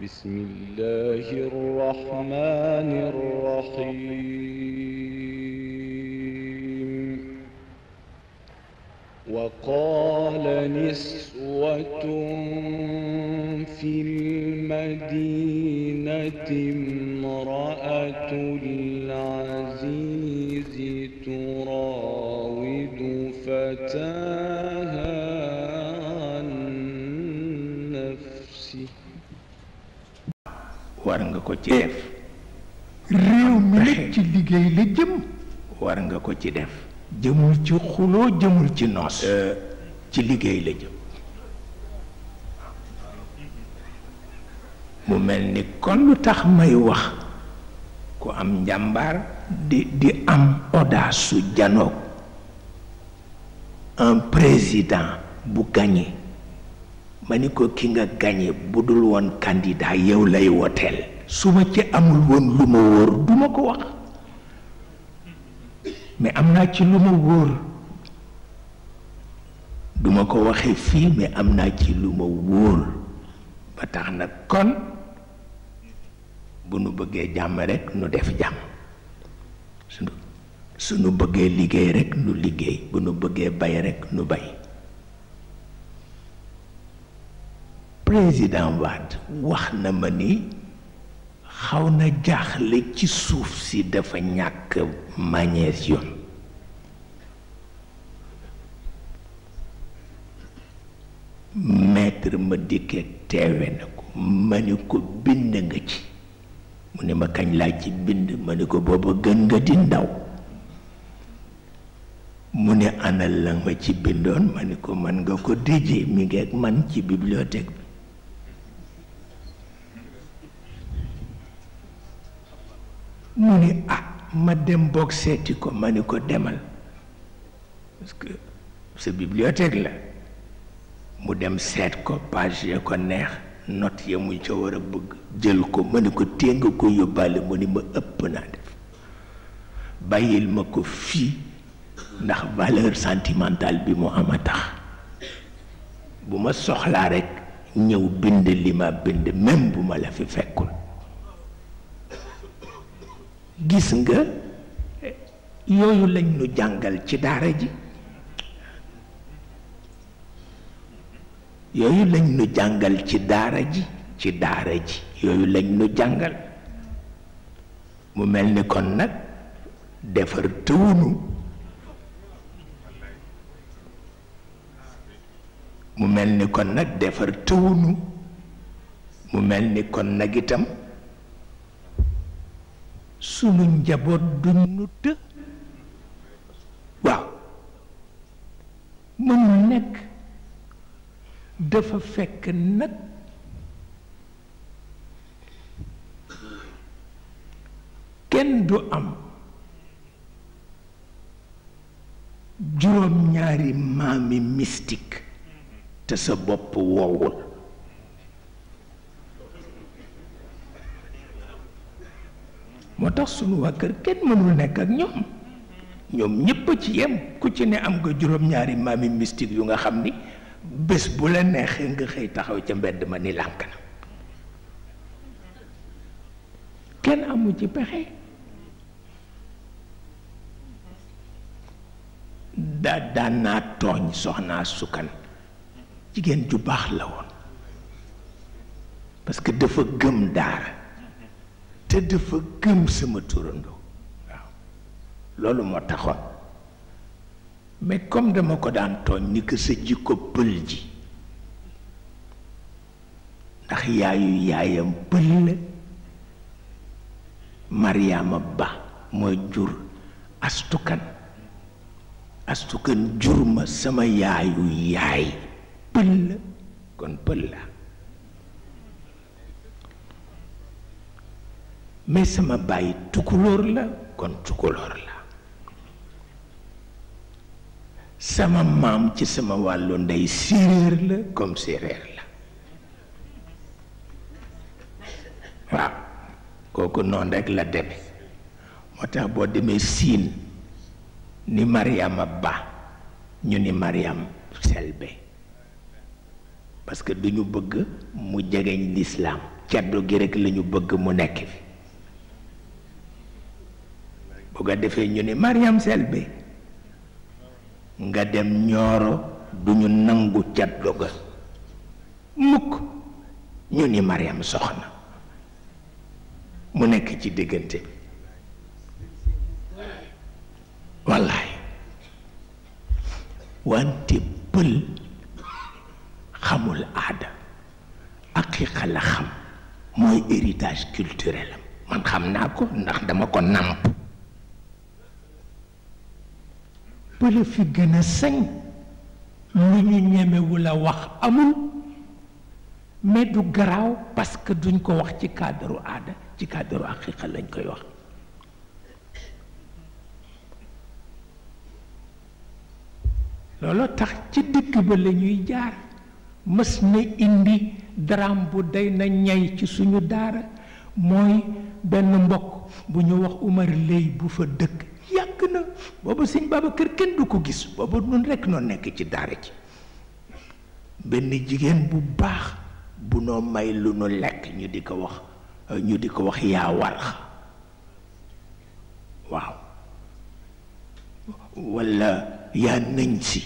بسم الله الرحمن الرحيم وقال نسوة في المدينة امرأة العزيز تراود فتاها عن نفسه war nga ko ci def réew mi nag ci liggéey la jëm war nga ko ci def jëmul ci xuloo jëmul ci noos ci liggéey la jëm mu mel ni kon lu tax may wax ku am njàmbaar di am audace su janoog un président bu gagné ma ni ko ki nga gagné bu dul woon candidat yow lay woteel su ma ci amul woon lu ma wóor du ma ko wax mais am naa ci lu ma wóor du ma ko waxee fii mais am naa ci lu ma wóor ba tax na kon bu nu bëggee jàmm rekk nu def jàmm suñu bëggee liggéey rekk nu liggéey bu nu bëggee bay rekk nu bay président Wade wax na ma ni xaw na jaaxle ci suuf si dafa ñàkk magnésium maître ma dikkee teewe na ko ma ni ko bind nga ci mu ne ma kañ laa ci bind ma ni ko booba gën nga di ndaw mu ne anal la ma ci bindoon ma ni ko man nga ko déjee mi ngi ak man ci bibliothèque bi mu ni ah ma dem boog seeti ko ma ni ko demal parce que sa bibliothèque la mu dem seet ko page ya ko neex note ya mu ca war a bëgg jël ko ma ni ko téng ko yóbbaale mu ni ma ëpp naa def bàyyil ma ko fii ndax valeur sentimentale bi mu am a tax bu ma soxlaa rekk ñëw bind li ma bind même bu ma la fi fekkul gis nga yooyu lañ nu jàngal ci daara ji yooyu lañ nu jàngal ci daara ji yooyu lañ nu jàngal mu mel ni kon nag defar tëwunu mu mel ni kon nag defar tëwunu mu mel ni kon nag itam sunu njaboot duñ nu të waaw mënul nekk dafa fekk nag kenn du am juróom-ñaari maami mystique te sa bopp woowul moo tax sunu waa kër kenn mënul nekk ak ñoom ñépp ci yem ku ci ne am nga juróom-ñaari maami mystique yu nga xam ni bés bu la neexee nga xëy taxaw ca mbedd ma ni lànk na kenn amu ci pexe daan naa tooñ soxnaa sukkan jigéen ju baax la woon parce que dafa gëm daara te dafa gëm sama turandoo waaw loolu moo taxoon mais comme dama ko daan tooñ ni que sa jikko pël ji ndax yaayam pël la Mariama Ba mooy jur astukan jur ma sama yaayu yaay pël la kon pël la mais sama bàyyi tukulóor la kon tukulóor la sama maam ci sama wàllu ndey séeréer la comme séeréer la waaw kooku noonu rekk la deme moo tax boo demee siin ni Mariama Ba ñu ni Mariam Selbe parce que duñu bëgg mu jegeñ l'islam ceddo gi rek lañu bëgg mu nekk fi bu ko defee ñu ni Mariam Selbe nga dem Ñooro duñu nangu ceddo ga mukk ñu ni Mariam soxna mu nekk ci diggante wallaay wante pël xamul aada aqiqa la xam mooy héritage culturel am man xam naa ko ndax dama ko nàmp pël fi gën a sañ lu ñu ñemewul a wax amul mais du garaaw parce que duñ ko wax ci cadre aada ci cadre aqiqa lañ koy wax looloo tax ci dëkk ba la ñuy jaar mës na indi daraam bu day na ñay ci suñu daara mooy benn mbokk bu ñu wax Umar Lay bu fa dëkk yàgg na booba sëñ Babacar kenn du ko gis booba nun rekk noo nekk ci daara ji benn jigéen bu baax bu noo may lu nu lekk ñu di ko wax yaa warxa waaw walla yaa nañ si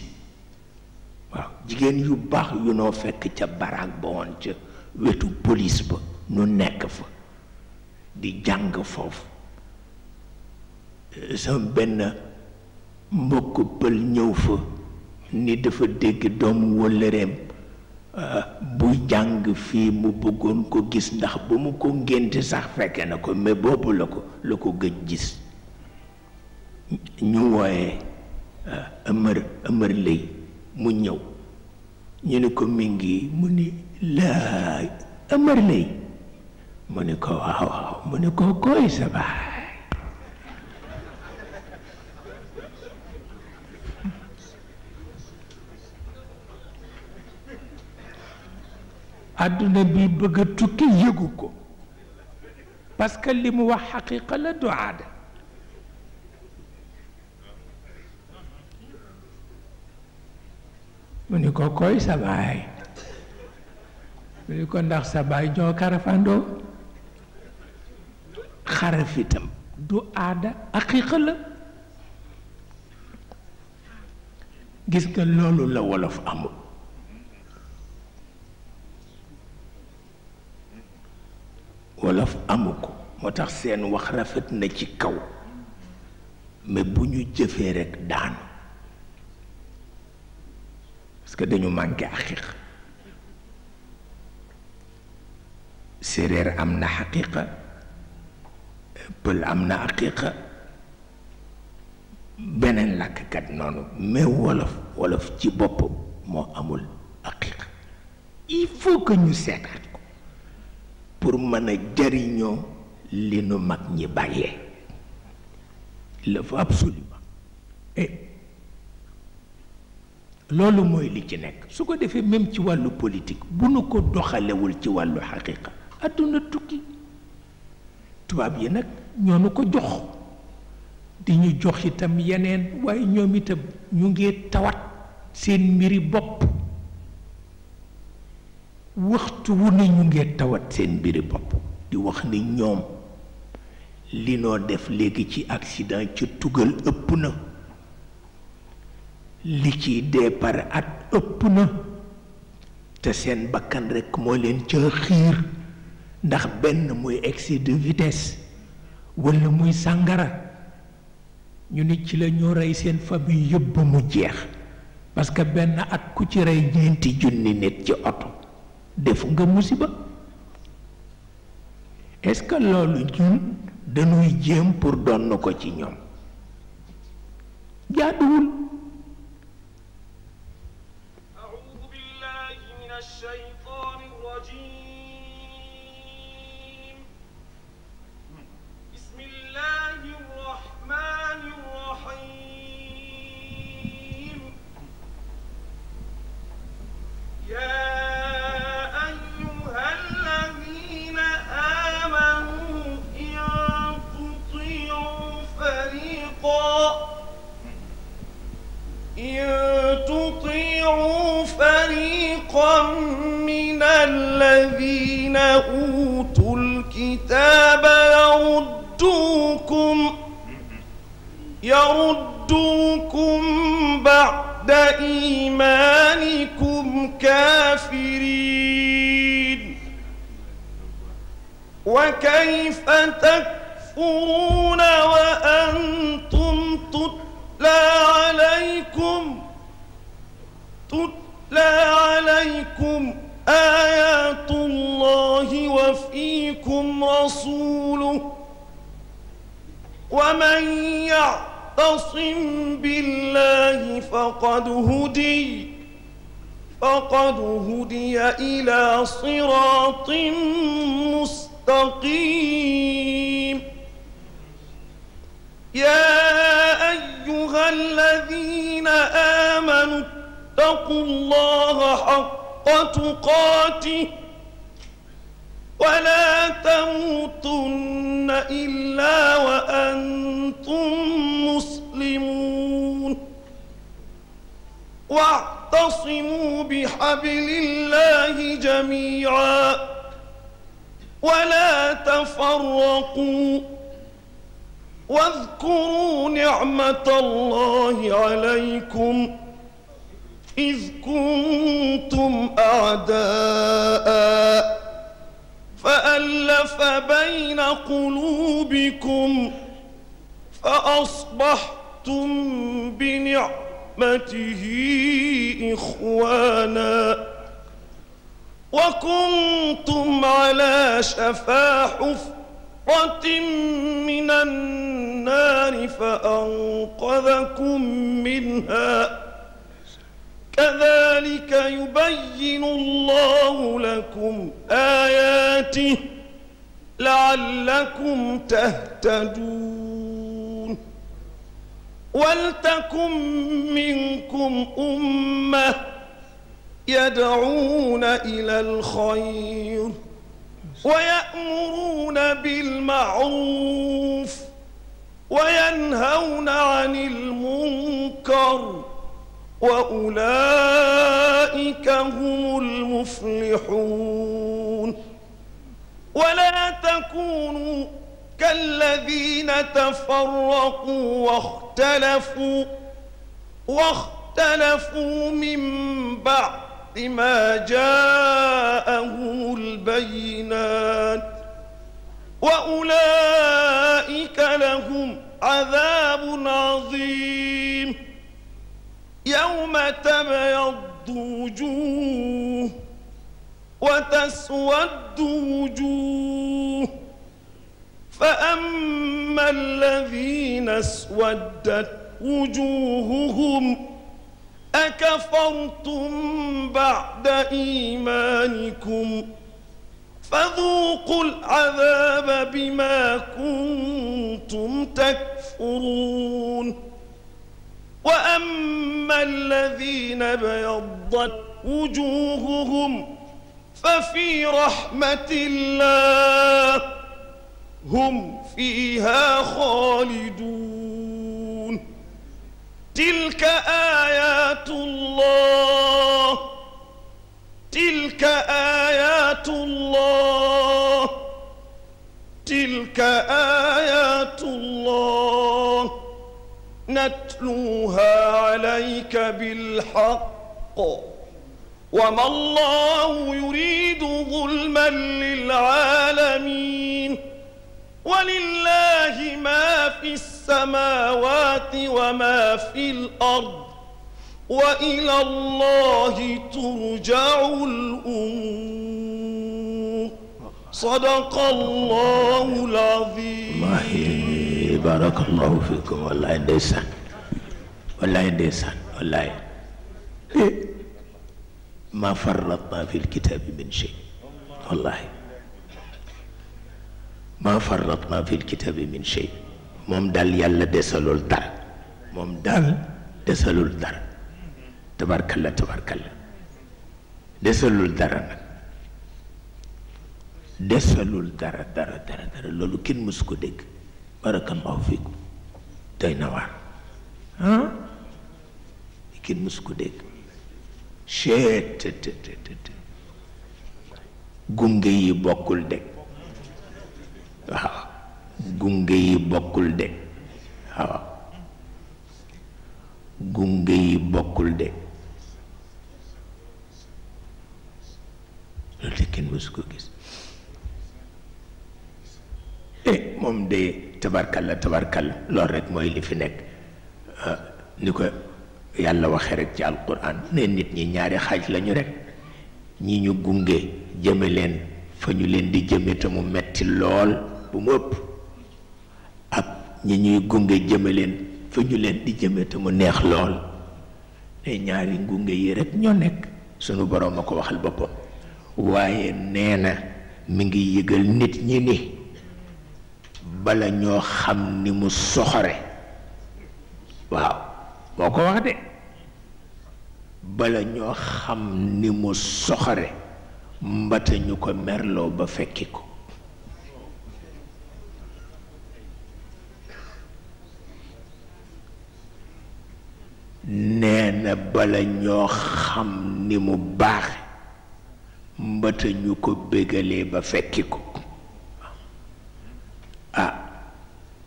waaw jigéen yu baax yu noo fekk ca baraag ba woon ca wetu police ba nu nekk fa di jàng foofu sama benn mbokk pël ñëw fa ni dafa dégg doomu wëllëreem buy jàng fii mu bëggoon ko gis ndax ba mu ko ngénte sax fekke na ko mais boobu la ko gëj gis ñu wooye Amar Lay mu ñëw ñu ni ko mi ngi mu ni laay Amar Lay mu ni ko waaw mu ni ko koy sa baay àdduna bi bëgg a tukki yëgu ko parce que li mu wax xaqiqa la du aada mu ni ko koy sa baay mu ni ko ndax sa baay ñoo karafandoo xarafitam du aada xaqiqa la gis nga loolu la wolof amul wolof amu ko moo tax seen wax rafet na ci kaw mais bu ñu jëfee rekk daanu parce que dañu manqué xaqiqa séeréer am na xaqiqa pël am na xaqiqa beneen làkkat noonu mais wolof ci boppam moo amul xaqiqa il faut que ñu seetaat ko pour mën a jariñoo li nu mag ñi bàyyee il faut absolument et loolu mooy li ci nekk su ko defee même ci wàllu politique bu nu ko doxalewul ci wàllu xaqiqa adduna tukki tubaab yi nag ñoo nu ko jox di ñu jox itam yeneen waaye ñoom itam ñu ngi tawat seen mbiri bopp waxtu wu ne ñu ngi tawat seen mbiri bopp di wax ni ñoom li noo def léegi ci accident ci tugal ëpp na li ciy dee par at ëpp na te seen bakkan rekk moo leen ca xiir ndax benn muy excès de vitesse walla muy sàngara ñu ni ci la ñoo rey seen famille yëpp ba mu jeex parce que benn at ku ci rey 2,000 nit ci oto def nga musiba est-ce que loolu ñun dañuy jéem pour donn ko ci ñoom jaaduwul فريقا من الذين أوتوا أوتوا الكتاب يردوكم بعد إيمانكم كافرين وكيف تكفرون وأنتم تتلى عليكم آيات الله وفيكم رسوله ومن يعتصم بالله فقد هدي إلى صراط مستقيم يا أيها الذين آمنوا اتقوا الله حق تقاته ولا تموتن إلا وأنتم مسلمون واعتصموا بحبل الله جميعا ولا تفرقوا واذكروا نعمة الله عليكم إذ كنتم أعداء فألف بين قلوبكم فأصبحتم بنعمته إخوانا وكنتم على شفا حفرة من النار فأنقذكم منها كذلك يبين الله لكم آياته لعلكم تهتدون ولتكن منكم أمة يدعون إلى الخير ويأمرون بالمعروف وينهون عن المنكر وأولئك هم المفلحون ولا تكونوا كالذين تفرقوا واختلفوا من بعد ما جاءهم البينات وأولئك لهم عذاب عظيم يوم تبيض وجوه وتسود وجوه فأما الذين اسودت وجوههم أكفرتم بعد إيمانكم فذوقوا العذاب بما كنتم تكفرون وأما الذين بيضت وجوههم ففي رحمة الله هم فيها خالدون تلك آيات الله تلك آيات الله تلك آيات الله نتلوها عليك بالحق وما الله يريد ظلما للعالمين ولله ما في السماوات وما في الأرض وإلى الله ترجع الأمور صدق الله العظيم. والله بارك الله فيكم. والله ندسان والله ما فرطنا في الكتاب من شيء. والله ما فرطنا في الكتاب من شيء. moom daal yàlla desalul dara. moom daal desalul dara. tabarkalla desalul dara nag. desalul dara loolu kenn mësu ko dégg. barakallahu fiikum. doy na waar. kenn mësu ko dégg. gunge yi bokkul de waaw gunge yi bokkul de waaw gunge yi bokkul de loolu de kenn mësu ko gis moom de tabarkalla loolu rek mooy li fi nekk ni ko yàlla waxee rek ci alquran ne nit ñi ñaari xaaj lañu rek ñi ñu gunge jëme leen fa ñu leen di jëme te mu metti lool bu mu ëpp ak ñi ñuy gunge jëme leen fa ñu leen di jëme te mu neex lool ne ñaari gunge yi rek ñoo nekk sunu boroom a ko waxal boppam waaye nee na mi ngi yëgal nit ñi ni bala ñoo xam ni mu soxore waaw moo ko wax de bala ñoo xam ni mu soxore mbata ñu ko merloo ba fekki ko nee na bala ñoo xam ni mu baaxe mbata ñu ko bégalee ba fekki ko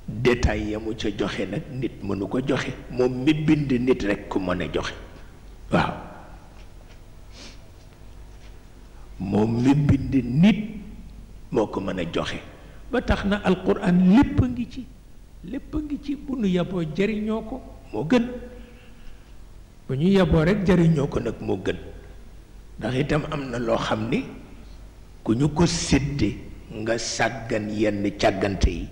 détail ya mu ca joxe nag nit mënu ko joxe moom mi bind nit rekk ku mën a joxe waaw moom mi bind nit moo ko mën a joxe ba tax na alquran lépp a ngi ci bu nu yaboo jariñoo ko moo gën bu ñu yaboo rekk jariñoo ko nag moo gën ndax itam am na loo xam ni ku ñu ko sédde nga sàggan yenn càggante yi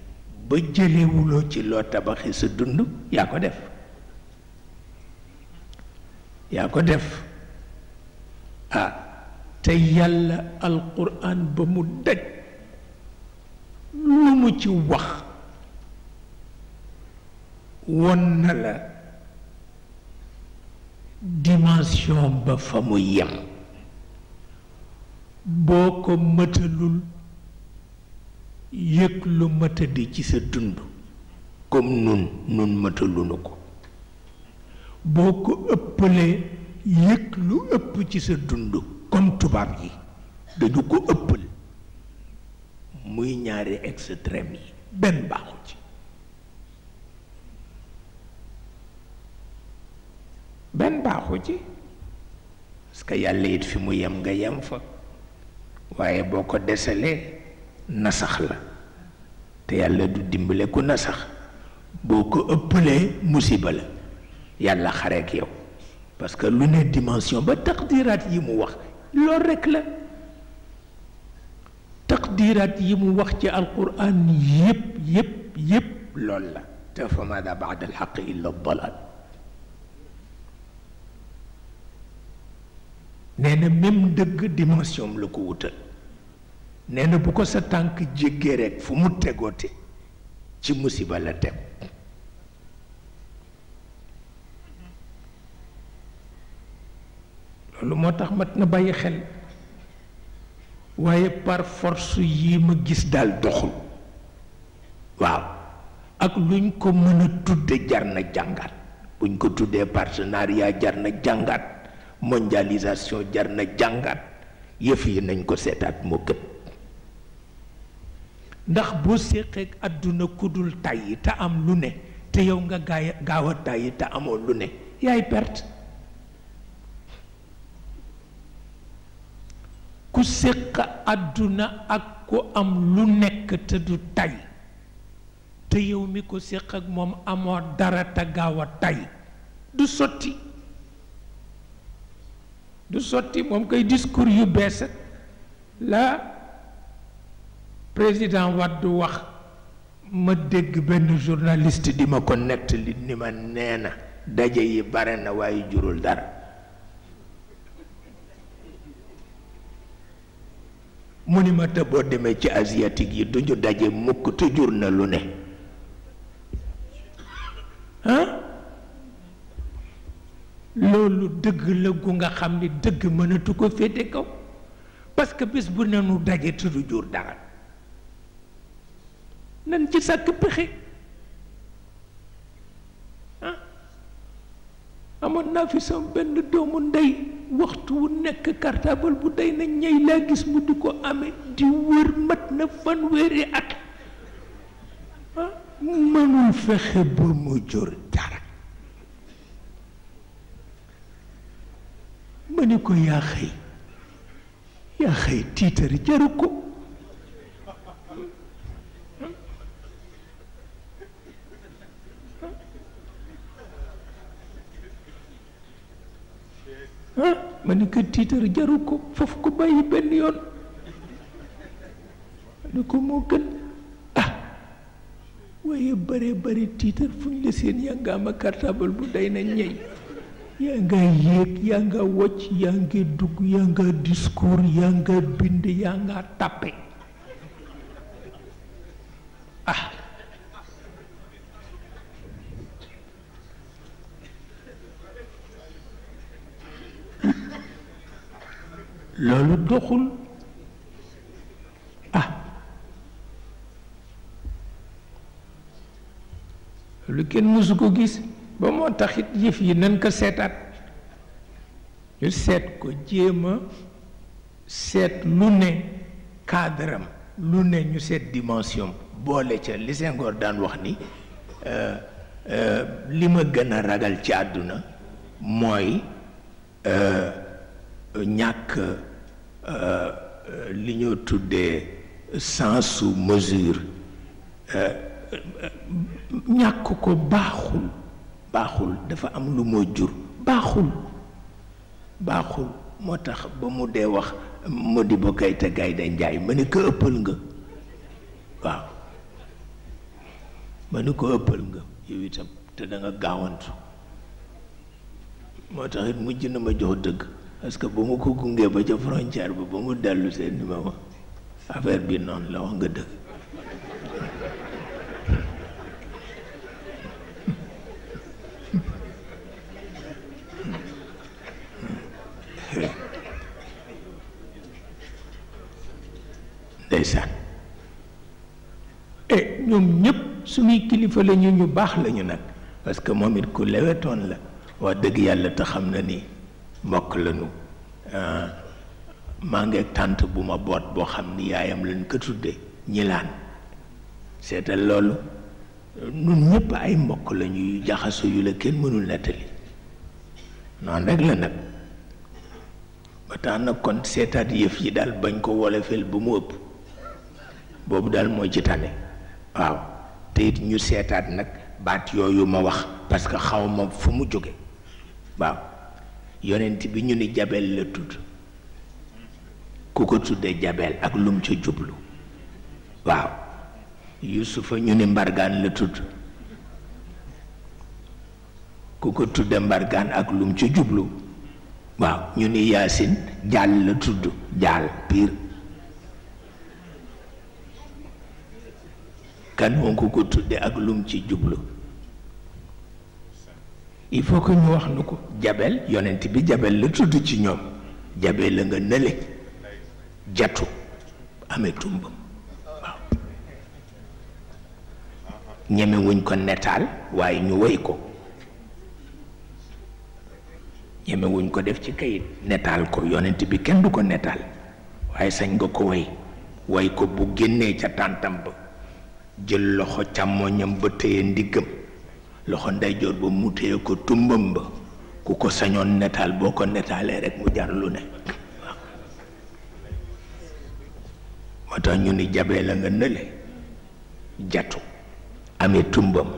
ba jëlewuloo ci loo tabaxi sa dund yaa ko def te yàlla alquran ba mu daj lu mu ci wax won na la dimension ba fa mu yem boo ko mëtalul yëg lu matadi ci sa dund comme nun matalunu ko boo ko ëppalee yëg lu ëpp ci sa dund comme tubaab yi dañu ko ëppal muy ñaari extrême yi benn baaxu ci parce que yàlla it fi mu yem nga yem fa waaye boo ko desalee nasax la te yàlla du dimbale ku nasax boo ko ëppalee musiba la yàlla xareek yow parce que lu ne dimension ba taqdiraat yi mu wax loolu rekk la taqdiraat yi mu wax ci alquran yépp loolu la te fa maada baada alxaq illa dalal nee na même dëgg dimension la ko wutal nee na bu ko sa tànk jéggee rekk fu mu tegoote ci musiba la tegu loolu moo tax mat na bàyyi xel waaye par force yi ma gis daal doxul waaw ak luñ ko mën a tudde jar na jàngat buñ ko tuddee partenariat jar na jàngat mondialisation jar na jàngat yëf yi nañ ko seetaat moo gën ndax boo séqeek àdduna kudul tàyyi te am lu ne te yow nga gaaw a tàyyi te amoo lu ne yaay perte ku séq àdduna ak ku am lu nekk te du tay te yow mi ko séq ak moom amoo dara te gaaw a tay du sotti moom koy discours yu bees la président Wade wax ma dégg benn journaliste di ma ko nettali ni ma nee na daje yi bare na waaye jurul dara mu ni ma te boo demee ci asiatique yi duñu daje mukk te jur na lu ne loolu dëgg la gu nga xam ni dëgg mënatu ko féete kaw parce que bés bu ne nu daje te du jur dara nan ci sàkk pexe amoon naa fi sama benn doomu ndey waxtu wu nekk cartable bu day na ñey laa gis mu di ko amee di wër mat na fanweeri at mënul fexe ba mu jur dara. ma ni ko yaa xëy tiitar jaru ko. ma ni ko tiitar jaru ko foofu ko bàyyi benn yoon. ma ni ko moo gën. waaye bare tiitar fu ñu la seen yaa nga am cartable bu day na ñey. yaa nga yéeg yaa nga wocc yaa nga dugg yaa nga discours yaa nga bind yaa nga tàppe. loolu doxul. lu kenn mësu ko gis ba moo taxit yëf yi nan ko seetaat ñu seet ko jéema seet lu ne cadre am lu ne ñu seet dimension boole ca li Senghor daan wax ni li ma gën a ragal ci àdduna mooy ñàkk li ñoo tuddee sensu mesure ñàkk ko baaxul dafa am lu moo jur baaxul moo tax ba mu dee wax Modibo Keïta Gaynde Njaay ma ni ko ëppal nga waaw ma ni ko ëppal nga yow itam te da nga gaawantu moo tax it mujj na ma jox dëgg parce que ba mu ko gungee ba ca frontière ba mu dellu seen ni ma wax affaire bi noonu la wax nga dëgg. ndeysaan ñoom ñëpp suñuy kilifa la ñu baax lañu nag parce que moom it ku lewetoon la wax dëgg yàlla te xam na ni mbokk lañu maa ngi tànt bu ma boot boo xam ni yaayam lañ ko tudde ñilaan seetal loolu nun ñëpp ay mbokk lañu yu jaxaso yu la kenn mënul nettali noonu rek la nag ba tax na kon seetaat yëf yi daal bañ ko wolofel ba mu ëpp boobu daal mooy ci tane waaw te it ñu seetaat nag baat yooyu ma wax parce que xaw ma fu mu jóge waaw yonent bi ñu ni jabel la tudd ku ko tuddee jabel ak lum ca jublu waaw yusufa ñu ni mbargaan la tudd ku ko tudde mbargaan ak lum ca jublu waaw ñu ni yaasin jaal la tudd jaal piir kan moom ku ko tudde ak lum ci jublu il faut que ñu wax nu ko jabel yonent bi jabel la tudd ci ñoom jabel la nga nële jatu amee tumbam waaw ñeme wuñ ko netaal waaye ñu woy ko ñeme wuñ ko def ci kayit netaal ko yonent bi kenn du ko netaal waaye sañ nga ko woy ko bu génnee ca tàntam ba jël loxo càmmoñam ba téye ndiggam loxo ndeyjoor ba mu téye ko tumbam ba ku ko sañoon netaal boo ko netaalee rek mu jar lu ne waaw moo tax ñu ni jabee la nga nële jatu amee tumbam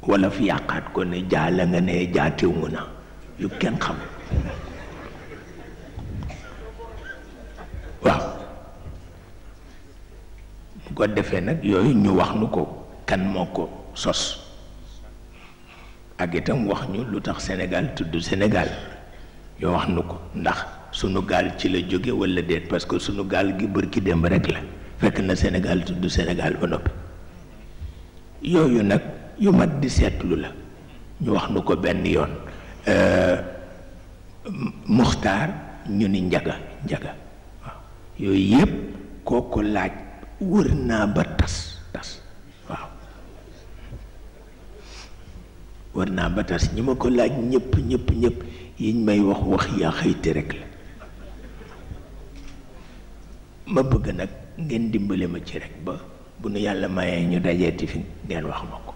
wala fi yàqaat ko ne jaala nga ne jaatiw mu na yu kenn xam waaw bu ko defee nag yooyu ñu wax nu ko kan moo ko sos ak itam wax ñu lu tax Sénégal tudd Sénégal yoo wax nu ko ndax sunu gaal ci la jóge walla déet parce que sunu gaal gi bërki démb rek la fekk na Sénégal tudd Sénégal ba noppi yooyu nag yu mat di seetlu la ñu wax nu ko benn yoon muxtaar ñu ni njaga waaw yooyu yépp kooku laaj wër naa ba tas waaw wër naa ba tas ñi ma ko laaj ñëpp yiñ may wax yaa xëyti rek la ma bëgg nag ngeen dimbale ma ci rek ba bu nu yàlla mayee ñu dajeeti fi ngeen wax ma ko